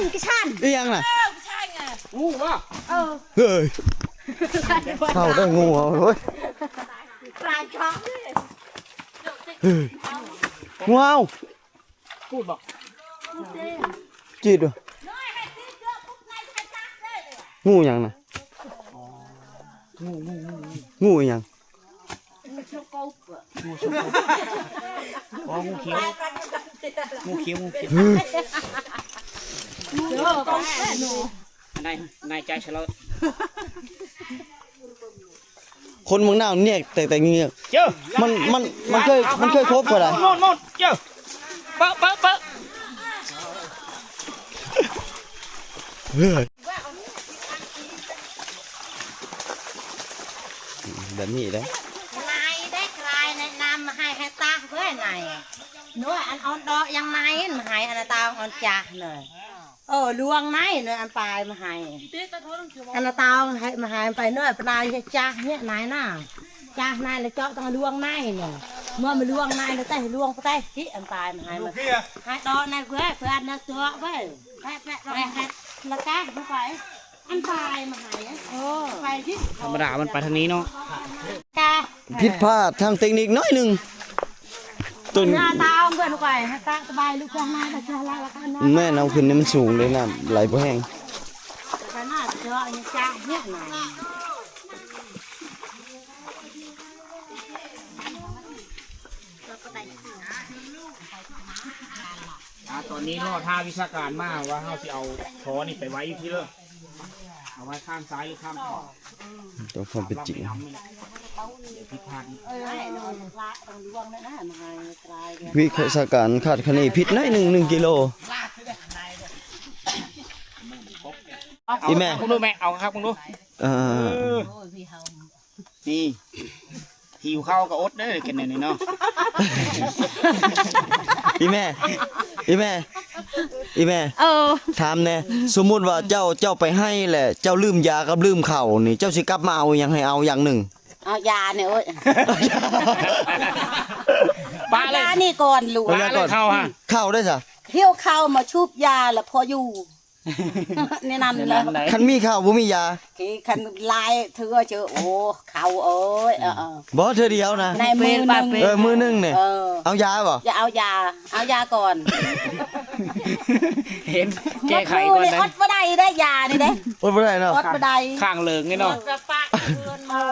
ອີ່ຫຍັງນະ? ງູບໍ່? ເອີ ເຮີ້ຍ ເຂົ້າໄດ້ງູເອົາເວີຍ ປາເຈາະ ເຮີ້ຍ ງູເອົາ. ປູດບໍ່? ຈີດບໍ່? ງູຫຍັງນະ? ງູ ງູ ງູ ງູອີ່ຫຍັງ? ງູຊົກກົບ ງູຊົກກົບ ອໍ ງູຂຽວ ງູຂຽວ ງູຂຽວ ນາຍ ນາຍຈ່າຍສະເລີດ. ຄົນເມືອງນາວແຍກແຕ່ ແຕ່ເງືອກ ເຈີ ມັນ ມັນ ມັນເຄີຍ ມັນເຄີຍຄົບເຂົາໄດ໋ ໂນ່ນ ໂນ່ນ ເຈີ ເປີະ ເປີະ ເປີະ ເຮີ້ຍ ແບບນີ້ເດ້ ນາຍໄດ້ຄາຍແນະນຳໃຫ້ ໃຫ້ຕາກເວີຍນາຍ ໜ່ວຍອັນອ່ອນດອກຍັງໃນ ໃຫ້ອັນຕາອ່ອນຈາກເນີ. ເອີ ລວງໃນເນີ ອັນປາຍມາໃຫ້ ອັນນາຕາວໃຫ້ມາໃຫ້ໄປເນີ ປານາຍຈາກເນຍນາຍນາ ຈາກນາຍລະເຈາະຕ້ອງລວງໃນເນີ ເມື່ອມາລວງໃນລະແຕ່ລວງໄປແຕ່ທີ່ອັນປາຍມາໃຫ້ ໃຫ້ດອກໃນເພື່ອ ເພື່ອອັນນາເຈາະໄວ້ ແປະໆລະກະໄປ ອັນປາຍມາໃຫ້ ເອີ ໄປທີ່ ທຳມະດາມັນໄປທາງນີ້ເນາະ ກະ ຜິດພາດທາງເຕັກນິກໜ້ອຍໜຶ່ງ ຕົ້ນ ໜ້າຕາເອົາເພິ່ນໄປ ໃຫ້ຕາສະບາຍ ລູກຈາກມາກໍຈະລະລະກັນເນາະ ແມ່ນເອົາຂຶ້ນນີ້ມັນສູງເດ້ ນ້ຳໄຫຼບໍ່ແຮງ ຂະໜາດເຈາະຍັງຈະເຮັດໜ້ອຍ. ອ່າ ຕອນນີ້ລໍຖ້າວິຊາການມາວ່າເຮົາຊິເອົາທໍ່ນີ້ໄປໄວ້ຢູ່ທີ່ເລີ ເອົາໄວ້ຂ້າງຊ້າຍຫຼືຂ້າງຂວາ ຕາມຄວາມເປັນຈິງ ດຽວຜິດພາດອີກ ວິຊາການຄາດຄະເນຜິດໜ້ອຍໜຶ່ງ ໜຶ່ງກິໂລ ອີ່ແມ່ ເອົາຄັກເບິ່ງດູແມ່ ເອົາຄັກເບິ່ງດູ ເອີ ເອີ ນີ້ ຫິວເຂົ້າກໍອົດເດີ ກິນອັນນີ້ເນາະ ອີ່ແມ່ ອີ່ແມ່ ອີ່ແມ່ ເອີ ຖາມແດ່ ສົມມຸດວ່າເຈົ້າ ເຈົ້າໄປໄຮ່ແຫຼະ ເຈົ້າລືມຢາກັບລືມເຂົ້ານີ້ ເຈົ້າຊິກັບມາເອົາຫຍັງ ໃຫ້ເອົາຢ່າງໜຶ່ງ? ເອົາຢານີ້ໂອ້ຍ ປະເລີຍ ຢານີ້ກ່ອນລູກ ເອົາຢາກ່ອນ ເຂົ້າຫາ ເຂົ້າໄດ້ຊະ ຫິວເຂົ້າມາຊຸບຢາລະພໍຢູ່. ແນະນຳແລ້ວ ຄັນມີເຂົ້າບໍ່ມີຢາ ຄັນຫຼາຍເທື່ອເຈີ ໂອ້ ເຂົ້າເອີຍ ເອີ ບໍ່ ເທື່ອດຽວນະ ໃນມື້ໜຶ່ງ ເອີ ມື້ໜຶ່ງນີ້ ເອີ ເອົາຢາບໍ່? ຢ່າເອົາຢາ ເອົາຢາກ່ອນ ເຫັນແກ້ໄຂກ່ອນ ອດບໍ່ໄດ້ເດ້ຢານີ້ເດ້ ອດບໍ່ໄດ້ເນາະ ອດບໍ່ໄດ້ ຂ້າງເລີງນີ້ເນາະ ເອີ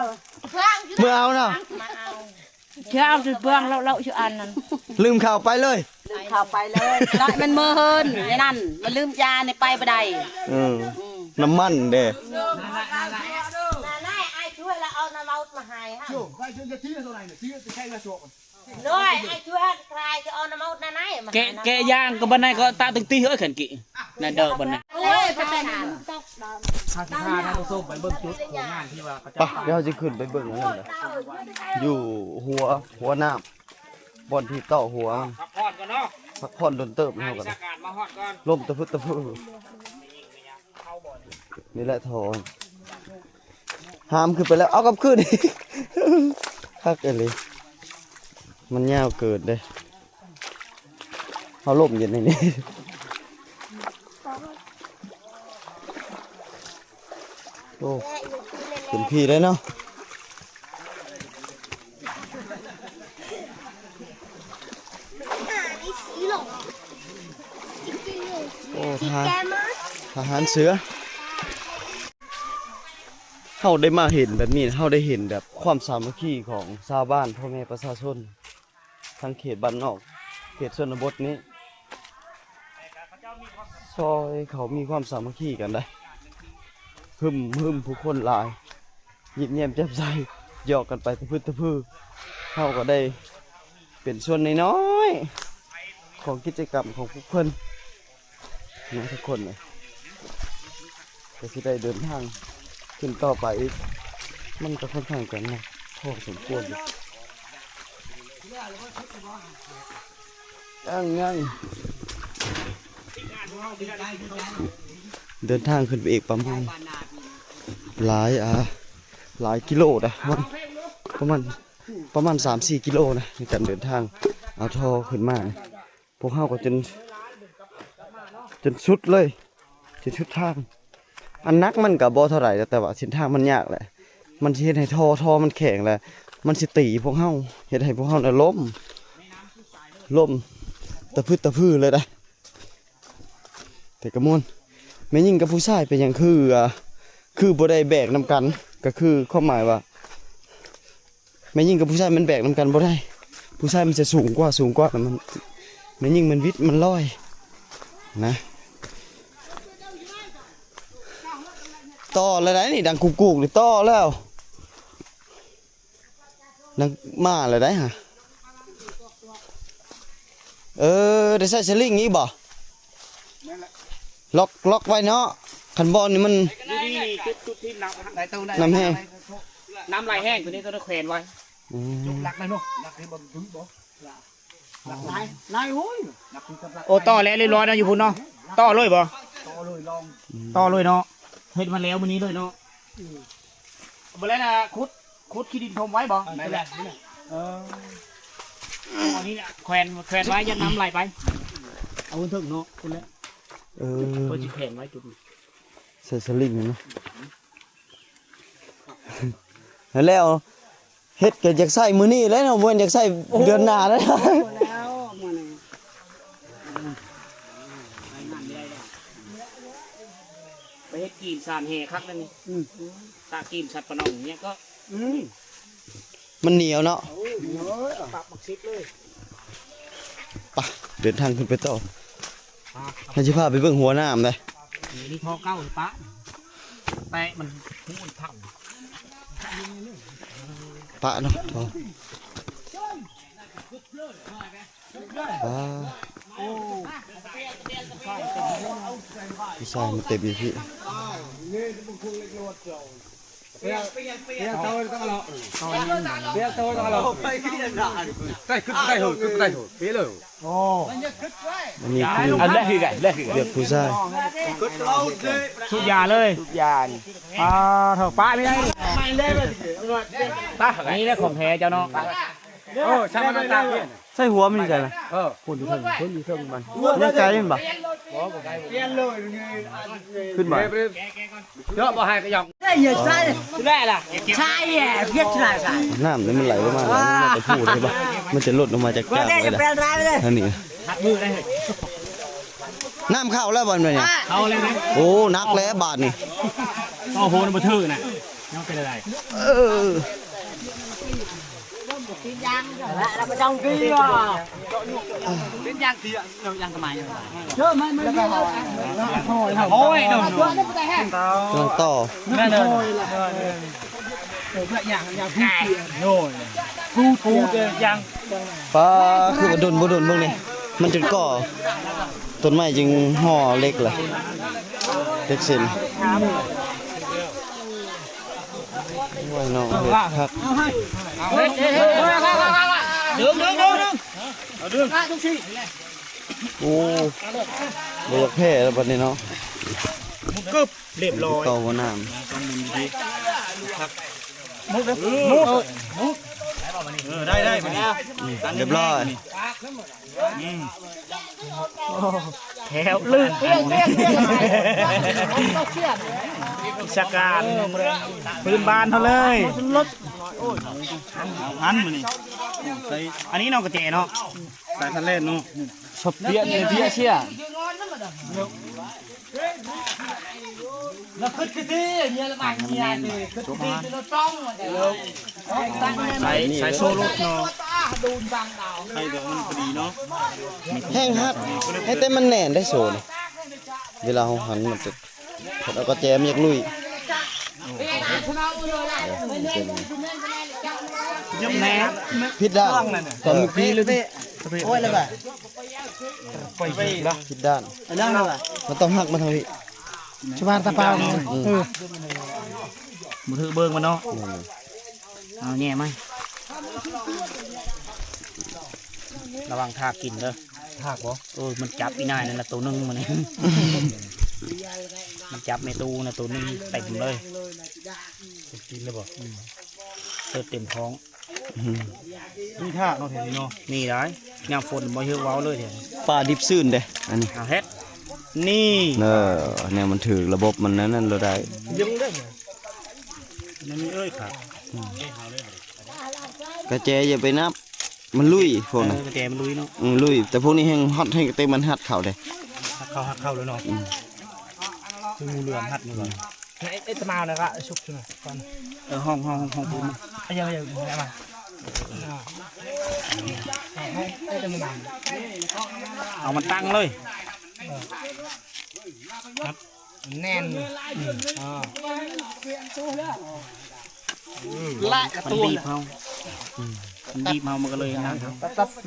ເມື່ອເອົາເນາະ ເອົາ ເອົາຊິເບື້ອງເລາະໆຢູ່ອັນນັ້ນ ລືມເຂົ້າໄປເລີຍ ລືມເຂົ້າໄປເລີຍ ນ້ອຍມັນເມີເຮີນໃນນັ້ນ ມັນລືມຢານີ້ໄປບໍ່ໄດ້ ເອີ ອືມ ນ້ຳມັນເດ້ ນາຍ ອ້າຍຊ່ວຍລະເອົານ້ຳເອົາມາໃຫ້ຫັ້ນ ນ້ອຍ ອ້າຍຊ່ວຍຄາຍຈະເອົານ້ຳເອົານານາຍມາ ແກະ ແກະຢາງກໍບັນໄດກໍຕາຕຶງຕິເອີຍ ຂັນກີ ນາເດີບັນໄດ ໂອ້ຍ ໄປແຕ່ງ ພາທ່ານຜູ້ຊົມໄປເບິ່ງຈຸດຂອງງານທີ່ວ່າເຂົາເຈົ້າ ໄປ ດຽວເຮົາຊິຂຶ້ນໄປເບິ່ງອັນນັ້ນນະ ຢູ່ຫົວ ຫົວນ້ຳ ບ່ອນທີ່ຕໍ່ຫົວມັນ ພັກຜ່ອນກ່ອນເນາະ ພັກຜ່ອນດົນເຕີບ ເຮົາກໍ ວິຊາການມາຮອດກ່ອນ ລົມຕະພຶດຕະພຶ ນີ້ແຫຼະທໍ່ ຫາມຂຶ້ນໄປແລ້ວ ເອົາກັບຄືນອີກ ຄັກອີ່ຫຼີ ມັນຍາວເກີນເດ້. ເຮົາລົມຢູ່ໃນນີ້ ໂອ້ ເຕັມທີ່ເລີຍເນາະ ໂອ້ ທະຫານ ທະຫານເສືອ ເຮົາໄດ້ມາເຫັນແບບນີ້ ເຮົາໄດ້ເຫັນແບບຄວາມສາມັກຄີຂອງຊາວບ້ານ ພໍ່ແມ່ປະຊາຊົນ ທາງເຂດບ້ານນອກ ເຂດຊົນນະບົດນີ້ ຊ່ອຍເຂົາມີຄວາມສາມັກຄີກັນໄດ໋ ຫຶ້ມໆ ຜູ້ຄົນຫຼາຍ ຍິ້ມແຍ້ມແຈ່ມໃສ ຢອກກັນໄປຕະພຶດຕະພຶ ເຮົາກໍໄດ້ເປັນສ່ວນນ້ອຍໆ ຂອງກິດຈະກຳຂອງພວກເພິ່ນ ນະ ທຸກຄົນເອີຍ ກໍຊິໄດ້ເດີນທາງຂຶ້ນຕໍ່ໄປອີກ ມັນກໍຄ່ອນຂ້າງຈະໜັກພໍສົມຄວນ ຍັງ ຍັງ ເດີນທາງຂຶ້ນໄປອີກປະມານຫຼາຍ ອ່າ ຫຼາຍກິໂລນະ ປະມານ ປະມານ ປະມານສາມສີ່ກິໂລນະ ໃນການເດີນທາງເອົາທໍ່ຂຶ້ນມານີ້ ພວກເຮົາກໍຈົນ ຈົນສຸດເລີຍ ຊິສຸດທາງ. ອັນໜັກມັນກໍບໍ່ເທົ່າໃດ ແຕ່ວ່າເສັ້ນທາງມັນຍາກແຫຼະ ມັນຊິເຮັດໃຫ້ທໍ່ ທໍ່ມັນແຂງ ແລະ ມັນຊິຕີພວກເຮົາ ເຮັດໃຫ້ພວກເຮົານະລົ້ມ ລົ້ມຕະພຶດຕະພືເລີຍໄດ໋. ແຕ່ກໍມ່ວນ ແມ່ຍິງກັບຜູ້ຊາຍເປັນຫຍັງຄື ອ່າ ຄືບໍ່ໄດ້ແບກນຳກັນ ກໍຄືຄວາມໝາຍວ່າ ແມ່ຍິງກັບຜູ້ຊາຍມັນແບກນຳກັນບໍ່ໄດ້ ຜູ້ຊາຍມັນຈະສູງກວ່າ ສູງກວ່າ ແລ້ວມັນ ແມ່ຍິງມັນຫວິດ ມັນລອຍນະ. ຕໍ່ແລ້ວໄດ໋ນີ້ ດັງກຸກໆນີ້ ຕໍ່ແລ້ວ ນັກມາແລ້ວໄດ໋ຫະ. ເອີ ໄດ້ໃສ່ສະລິງອີກບໍ່? ລັອກ ລັອກໄວ້ເນາະ ຄັນບໍ່ນີ້ມັນ ຢູ່ນີ້ ຈຸດ ຈຸດທີ່ນ້ຳ ນ້ຳແຮງ ນ້ຳໄຫຼແຮງ ຕົວນີ້ຕ້ອງໄດ້ແຂວນໄວ້. ອືມ ຫຼັກໄດ້ເນາະ ຫຼັກໃຫ້ບໍ່ ບໍ່ ຫຼັກຫຼາຍ ຫຼາຍໂອ້ຍ ຫຼັກຄືກັບຫຼັກ. ໂອ້ ຕໍ່ແລ້ວຮຽບຮ້ອຍເນາະ ຢູ່ພຸ້ນເນາະ ຕໍ່ເລີຍບໍ່? ຕໍ່ເລີຍ ລອງ ອືມ ຕໍ່ເລີຍເນາະ ເຮັດມາແລ້ວມື້ນີ້ເລີຍເນາະ. ອືມ ບໍ່ແລ້ວນະ ຂຸດ ຂຸດຂີ້ດິນຖົມໄວ້ບໍ່? ນັ້ນແຫຼະ ເອີ ເອົາອັນນີ້ນະ ແຂວນ ແຂວນໄວ້ ຢ້ານນ້ຳໄຫຼໄປ ເອົາເທິງເນາະ ພຸ້ນແຫຼະ. ເອີ ເພິ່ນຊິແຂວນໄວ້ຈຸດນີ້ ໃສ່ສະລິງເນາະ. ແລ້ວເຮັດກໍຢາກໃຊ້ມື້ນີ້ແຫຼະເນາະ ບໍ່ແມ່ນຢາກໃຊ້ເດືອນໜ້າເດ້. ໄປເຮັດກີນສານແຫ່ຄັກນັ້ນນີ້ ອືມ ຕາກີນສັດປະໜອງເນຍກໍ ອືມ ມັນໜຽວເນາະ ໂອ້ຍ ປັບບັກສິບເລີຍ. ໄປ ເດີນທາງຂຶ້ນໄປຕໍ່ ເຮົາຊິພາໄປເບິ່ງຫົວນ້ຳເດ້. ນີ້ທໍ່ເກົ່າປະ ແປະມັນ ປະເນາະ ທໍ່ ປະ ຜູ້ຊາຍມາເຕັມຢູ່ພີ້. ອັນນີ້ຄື ອັນແລກຄືກັນ ແລກຄືກັນ ວຽກຜູ້ຊາຍ ສູບຢາເລີຍ ສູບຢານີ້ ອ່າ ເຖົ້າປະນີ້ໄດ້ ປະ ອັນນີ້ແຫຼະຂອງແທ້ເຈົ້າເນາະ. ໂອ້ ຊ່າງມັນຕາກ ໃສ່ຫົວມັນຢູ່ໃສລະ? ເອີ ພຸ້ນຢູ່ເທິງ ພຸ້ນຢູ່ເທິງມັນ ຍັງໄກມັນບໍ່? ຂຶ້ນບໍ່? ເນາະ ບໍ່ໃຫ້ກະຫຍອກ ໃຊ້ແຫຼະ ໃຊ້ແຫຼະ ວຽກໃຊ້ ນ້ຳນີ້ມັນໄຫຼລົງມາແລ້ວ ມັນຈະພູດໄດ້ບໍ່? ມັນຈະຫຼົ່ນລົງມາຈາກກາງໄດ້ທາງນີ້. ນ້ຳເຂົ້າແລ້ວບໍ່ນີ້? ເຂົ້າແລ້ວນະ ໂອ້ ໜັກແລ້ວບາດນີ້ ຕໍ່ໂຫນບໍ່ຖືກນະ ຍັງເປັນໄດ້ ເອີ ກຳລັງຕໍ່ ປາ ຄືວ່າດົນບໍ່ດົນເບິ່ງນີ້ ມັນຈົນກໍ່ ຕົ້ນໄມ້ຈຶ່ງຫໍ່ເຫຼັກລະ ເຫຼັກເສັ້ນ. ໂອ້ຍເນາະ ເຮັດຄັກ ດຶງ ດຶງ ດຶງ ດຶງ ເອົາດຶງ ໂອ້ ບໍ່ຢາກແພ້ແລ້ວບັດນີ້ເນາະ ກຶບ ຮຽບຮ້ອຍ ຕໍ່ຫົວນ້ຳ ໝຸນດີໆ ໝຸນ ໝຸນ ເອີ ໄດ້ ໄດ້ບັດນີ້ ຮຽບຮ້ອຍ. ອືມ ແຖວລຶກ ວິຊາການພື້ນບ້ານເຮົາເລີຍ ອັນມື້ນີ້ ອັນນີ້ເນາະ ກະແຈເນາະ ສາຍທະເລເນາະ ສະປຽນເອເຊຍ. ສາຍ ສາຍໂຊລົດເນາະ ໃຫ້ແບບມັນພໍດີເນາະ ແຮງຮັດ ໃຫ້ແຕ່ມັນແໜ້ນໄດ້ໂຊນ ເວລາເຮົາຫັນມັນຈະ ເອົາກະແຈມັນຢາກລຸຍ ຜິດດ້ານ ຕອນມື້ກີ້ເລີຍ ຜິດດ້ານ ມັນຕ້ອງຫັກມາທາງນີ້. ສະບາຍຕາປາວ ອືມ ເອີ ບໍ່ຖືກເບິ່ງມັນເນາະ ອືມ ເອົາແຫຍ່ມາ ລະວັງທາກກິນເດີ ທາກບໍ່? ໂອ້ຍ ມັນຈັບອີ່ນາຍນັ້ນນະໂຕໜຶ່ງມື້ນີ້ ມັນຈັບແມ່ຕູ້ນະໂຕໜຶ່ງເຕັມເລີຍ ກິນແລ້ວບໍ່? ອືມ ເຕີບເຕັມທ້ອງ. ອືມ ມີທາກເນາະແຖວນີ້ເນາະ ມີຫຼາຍ ຍາມຝົນບໍ່ເຮີ້ເວົ້າເລີຍແຖວນີ້ ປາດິບຊື່ນເດ້ ອັນນີ້ ເອົາເຮັດ ນີ້ ເອີ ແນວມັນຖືກລະບົບມັນນັ້ນ ນັ້ນລະໄດ້ ຍັງໄດ້ ມັນມີເອີຍຄັບ ກະແຈຢ່າໄປນັບ ມັນລຸຍພວກນັ້ນ ເອີ ກະແຈມັນລຸຍເນາະ ອືມ ລຸຍ ແຕ່ພວກນີ້ແຮ່ງຮັດ ແຮ່ງເຕັມ ມັນຮັດເຂົ້າເດ້ ຮັດເຂົ້າ ຮັດເຂົ້າເລີຍເນາະ ອືມ ຄືງູເຫຼືອມຮັດນີ້ ອືມ ເຮັດຕະມາວແລ້ວກະຊຸບຂຶ້ນມາກ່ອນ ເອີ ຫ້ອງ ຫ້ອງ ຫ້ອງ ຫ້ອງ ເອົາມາ ເອົາມັນຕັ້ງເລີຍ ແໜ້ນ ອືມ ລະ ມັນບີບເຮົາ ອືມ ມັນບີບເຮົາ ມັນກະເລີຍນັ້ນເຮົາ ຕັບ ເຮີ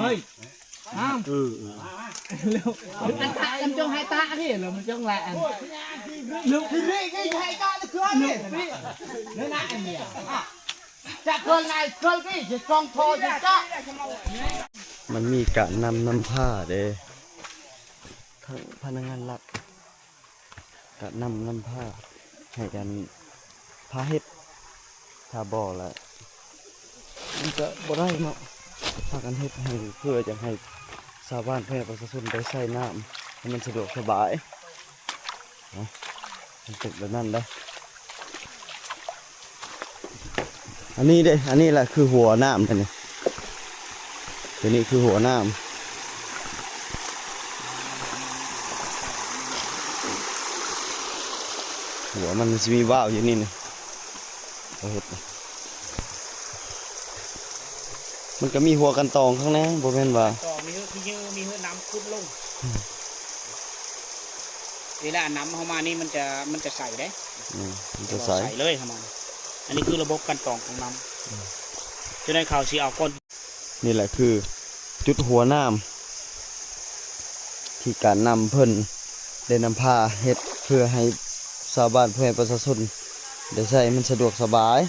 ້ຍ ຫ້າມ ເອີ ເອີ ອັນຕະ ມັນຈົ່ງໃຫ້ຕະເດ້ ແລ້ວມັນຈົ່ງລະອັນ ລູກ ລູກ ມັນມີການນຳ ນຳພາເດ້ ທັງພະນັກງານລັດ ກະນຳ ນຳພາໃຫ້ກັນພາເຮັດ ຖ້າບໍ່ລະມັນກະບໍ່ໄດ້ເນາະ ພາກັນເຮັດໃຫ້ ເພື່ອຢາກໃຫ້ຊາວບ້ານ ພໍ່ແມ່ປະຊາຊົນໄດ້ໃຊ້ນ້ຳໃຫ້ມັນສະດວກສະບາຍ ເນາະ ມັນເປັນແບບນັ້ນເດ້ ອັນນີ້ເດ້ ອັນນີ້ແຫຼະຄືຫົວນ້ຳ ຕົວນີ້ ຕົວນີ້ຄືຫົວນ້ຳ ຫົວມັນຊິມີວາວຢູ່ນີ້ນະ ເຮົາເຮັດນະ ມັນກະມີຫົວກັ່ນຕອງຂ້າງໃນ ບໍ່ແມ່ນວ່າ ຕໍ່ມີເຮີ້ ມີເຮີ້ ມີເຮີ້ນ້ຳຂຸດລົງ ອືມ ເວລານ້ຳເຮົາມານີ້ມັນຈະ ມັນຈະໃສເດ້ ອືມ ມັນຈະໃສ ໃສເລີຍເຮົາມາ ອັນນີ້ຄືລະບົບກັ່ນຕອງຂອງນ້ຳ ອືມ ຈະໄດ້ເຂົາຊິເອົາກ້ອນ ນີ້ແຫຼະຄືຈຸດຫົວນ້ຳ ທີ່ການນຳເພິ່ນໄດ້ນຳພາເຮັດ ເພື່ອໃຫ້ຊາວບ້ານ ພໍ່ແມ່ປະຊາຊົນໄດ້ໃຊ້ ມັນສະດວກສະບາຍ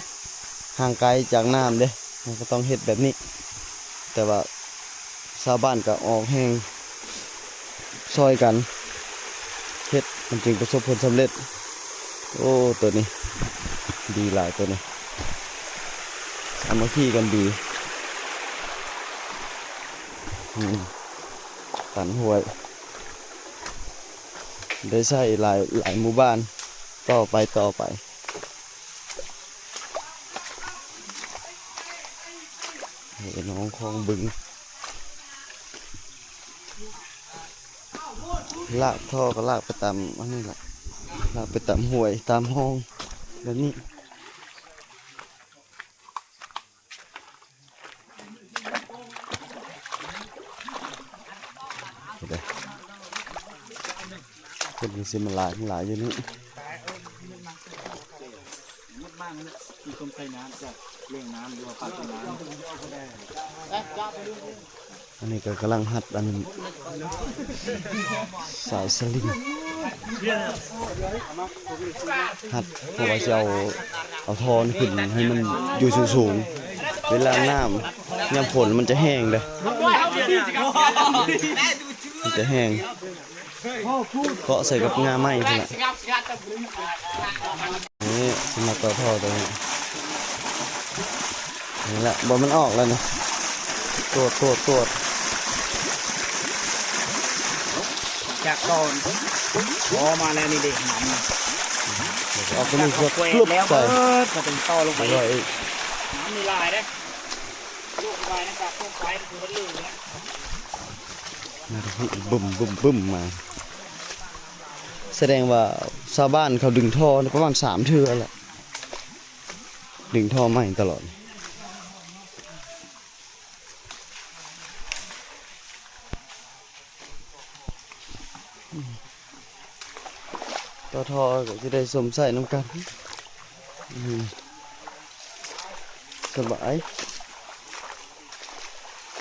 ຫ່າງໄກຈາກນ້ຳເດ້ ມັນກະຕ້ອງເຮັດແບບນີ້ ແຕ່ວ່າຊາວບ້ານກະອອກແຮງຊ່ອຍກັນເຮັດ ມັນຈຶ່ງປະສົບຜົນສຳເລັດ. ໂອ້ ໂຕນີ້ດີຫຼາຍ ໂຕນີ້ສາມັກຄີກັນດີ ອືມ ຕັນຫ້ວຍ ໄດ້ໃຊ້ຫຼາຍ ຫຼາຍໝູ່ບ້ານຕໍ່ໄປ ຕໍ່ໄປ ໃຫ້ນ້ອງຂອງບຶງ ລາກທໍ່ກະລາກໄປຕາມອັນນີ້ແຫຼະ ລາກໄປຕາມຫ້ວຍ ຕາມຮ່ອງແບບນີ້ ເພິ່ນກະຊິມາຫຼາຍ ຫຼາຍຢູ່ນີ້. ອັນນີ້ກະກຳລັງຮັດອັນ ສາຍສະລິງ ຮັດ ເພາະວ່າຊິເອົາ ເອົາທໍ່ນີ້ຂຶ້ນໃຫ້ມັນຢູ່ສູງໆ ເວລານ້ຳຍາມຝົນມັນຈະແຫ້ງເດ້ ມັນຈະແຫ້ງ ເກາະໃສ່ກັບງ່າໄມ້ພຸ້ນລະ. ນີ້ຊິມາຕໍ່ທໍ່ໂຕນີ້ ນີ້ແຫຼະ ບໍ່ແມ່ນອອກແລ້ວນີ້ ຕວດ ຕວດ ຕວດ ຈາກຕອນ ພໍມາແລ້ວນີ້ເດ້ ນ້ຳ ອອກຕົງນີ້ ຈາກເຂົາແຂວນແລ້ວ ໃສ່ ເບິດ ມາເຖິງຕໍ່ລົງໄປອີກ ນ້ຳນີ້ຫຼາຍເດ້ ລົງໄປນະ ຈາກຕົງໄປຄືມັນເຫຼືອ ບຶ້ມ ບຶ້ມ ບຶ້ມມາ ສະແດງວ່າຊາວບ້ານເຂົາດຶງທໍ່ປະມານສາມເທື່ອແຫຼະ ດຶງທໍ່ໃໝ່ຕະຫຼອດ ຕໍ່ທໍ່ກະຈະໄດ້ຊົມໃຊ້ນຳກັນ ອືມ ສະບາຍ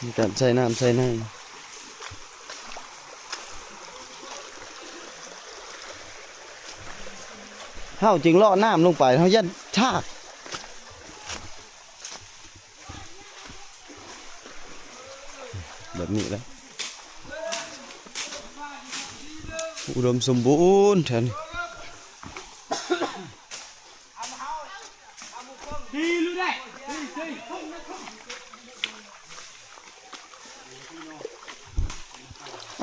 ມີການໃຊ້ນ້ຳໃຊ້ໃນ ເຮົາຈຶ່ງເລາະນ້ຳລົງໄປ ເຮົາຢ້ານທາກ ແບບນີ້ແຫຼະ ອຸດົມສົມບູນແທ້ນີ້. ດີ ລຸຍໄດ້.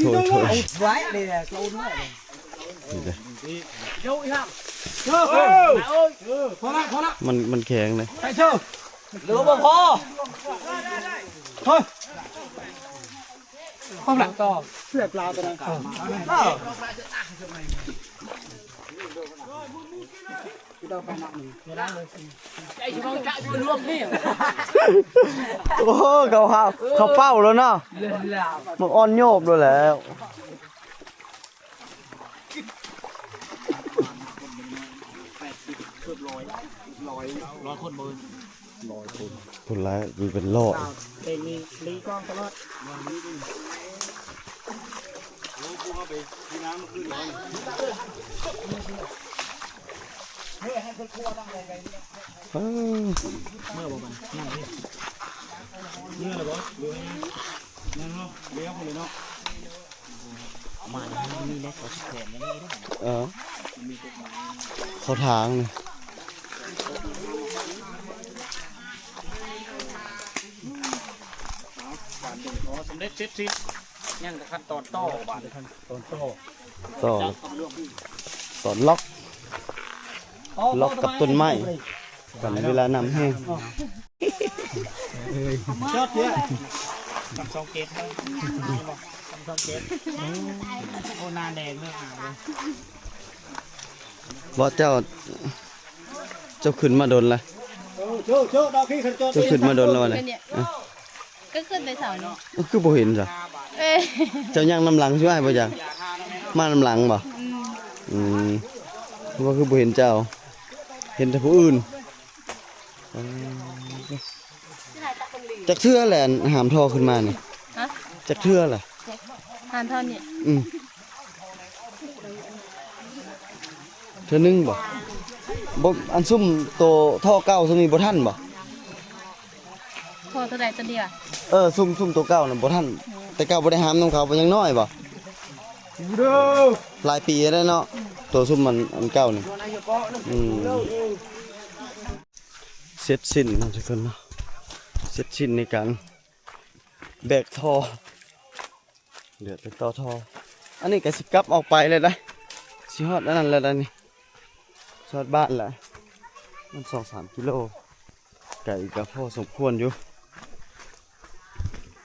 ໂທດ ໂທດ ໄວ້ເດ້ ໂຕນ້ອຍ ນີ້ເດ້ ເອີ ພໍລະ ພໍລະ ມັນ ມັນແຂງເດ້ ໄປເຊີ ຫຼືບໍ່ພໍ ເຮີ້ຍ ພໍລະ ຕໍ່ ເສືອປາຕົວນັ້ນ ເອີ ໂອ້ ເຂົາຫາ ເຂົາເປົ້າແລ້ວເນາະ ມັນອ່ອນໂຍບໂລດແລ້ວ ແປດສິບ ເກືອບຮ້ອຍ ຮ້ອຍ ຮ້ອຍຄົນບໍ່ ຮ້ອຍຄົນ ຄົນຫຼາຍ ມີເປັນຮ້ອຍ ເປັນມີລີກ້ອງຕະຫຼອດ ເອີ ເມື່ອບໍ່ມັນ ເມື່ອແລ້ວບໍ່ ຫຼືວ່າຍັງ ຍັງເນາະ ແລ້ວພຸ້ນເລີຍເນາະ. ເອີ ເຂົ້າທາງນີ້ ການດຶງຂໍສຳເລັດເສັດສິ້ນ ຍັງແຕ່ຂັ້ນຕອນຕໍ່ ບາດນີ້ຂັ້ນຕອນຕໍ່ ຕໍ່ ຕອນລັອກ ລັອກກັບຕົ້ນໄມ້ ກັນເວລານ້ຳແຫ້ງ ຈອດເດຍ ສາມສອງເຈັດ ສາມສອງເຈັດ ໂອ້ ໜ້າແດງເລີຍ ບໍ່ ເຈົ້າ ເຈົ້າຂຶ້ນມາດົນລະ ເຈົ້າ ເຈົ້າ ເຈົ້າ ດອກພີ້ ເຈົ້າຂຶ້ນມາດົນລະວະນີ້ ກໍຂຶ້ນແຕ່ເຊົ້ານີ້ ຄືບໍ່ເຫັນຊະ ເອີ ເຈົ້າຍ່າງນຳຫຼັງຊິອ້າຍບໍ່ຈັກ ມານຳຫຼັງບໍ່ ອືມ ອືມ ວ່າຄືບໍ່ເຫັນເຈົ້າ ເຫັນແຕ່ຜູ້ອື່ນ ຈັກເທື່ອແຫຼະ ຫາມທໍ່ຂຶ້ນມານີ້ ຮະ ຈັກເທື່ອລະ ຫາມທໍ່ນີ້ ອືມ ເທື່ອໜຶ່ງບໍ່ ບໍ່ ອັນຊຸມໂຕທໍ່ເກົ່າຊຸມນີ້ບໍ່ທັນບໍ່ ພໍເທົ່າໃດຕົວນີ້ຫວາ ເອີ ຊຸມ ຊຸມໂຕເກົ່ານັ້ນບໍ່ທັນ ແຕ່ເກົ່າບໍ່ໄດ້ຫາມນຳເຂົາ ເພາະຍັງນ້ອຍບໍ່ ຫຼາຍປີແລ້ວເນາະ ໂຕຊຸມມັນ ອັນເກົ່ານີ້ ອືມ ເສັດສິ້ນເນາະທຸກຄົນເນາະ ເສັດສິ້ນໃນການແບກທໍ່ ເຫຼືອແຕ່ຕໍ່ທໍ່ ອັນນີ້ກໍຊິກັບອອກໄປແລ້ວນະ ຊິຮອດອັນນັ້ນແລ້ວນະນີ້ ຊິຮອດບ້ານແລ້ວ ມັນສອງສາມກິໂລ ໄກກໍພໍສົມຄວນຢູ່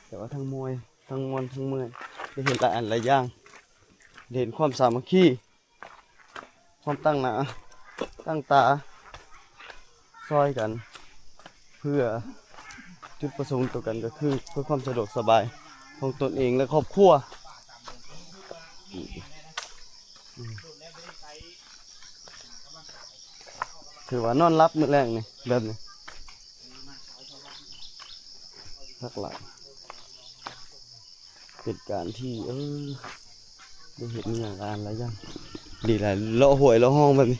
ແຕ່ວ່າທັງມວຍ ທັງມ່ວນ ທັງເມື່ອຍ ໄດ້ເຫັນຫຼາຍອັນຫຼາຍຢ່າງ ໄດ້ເຫັນຄວາມສາມັກຄີ ຄວາມຕັ້ງໜ້າຕັ້ງຕາ ຊ່ອຍກັນ ເພື່ອຈຸດປະສົງຕົວກັນກໍຄື ເພື່ອຄວາມສະດວກສະບາຍຂອງຕົນເອງ ແລະ ຄອບຄົວ ອືມ ອືມ ຖືວ່ານອນຫຼັບມື້ແລງນີ້ ແບບນີ້ ຄັກຫຼາຍ ເປັນການທີ່ ເອີ ໄດ້ເຫັນອີ່ຫຍັງຫຼາຍຢ່າງ ດີຫຼາຍ ເລາະຫ້ວຍເລາະຮ່ອງແບບນີ້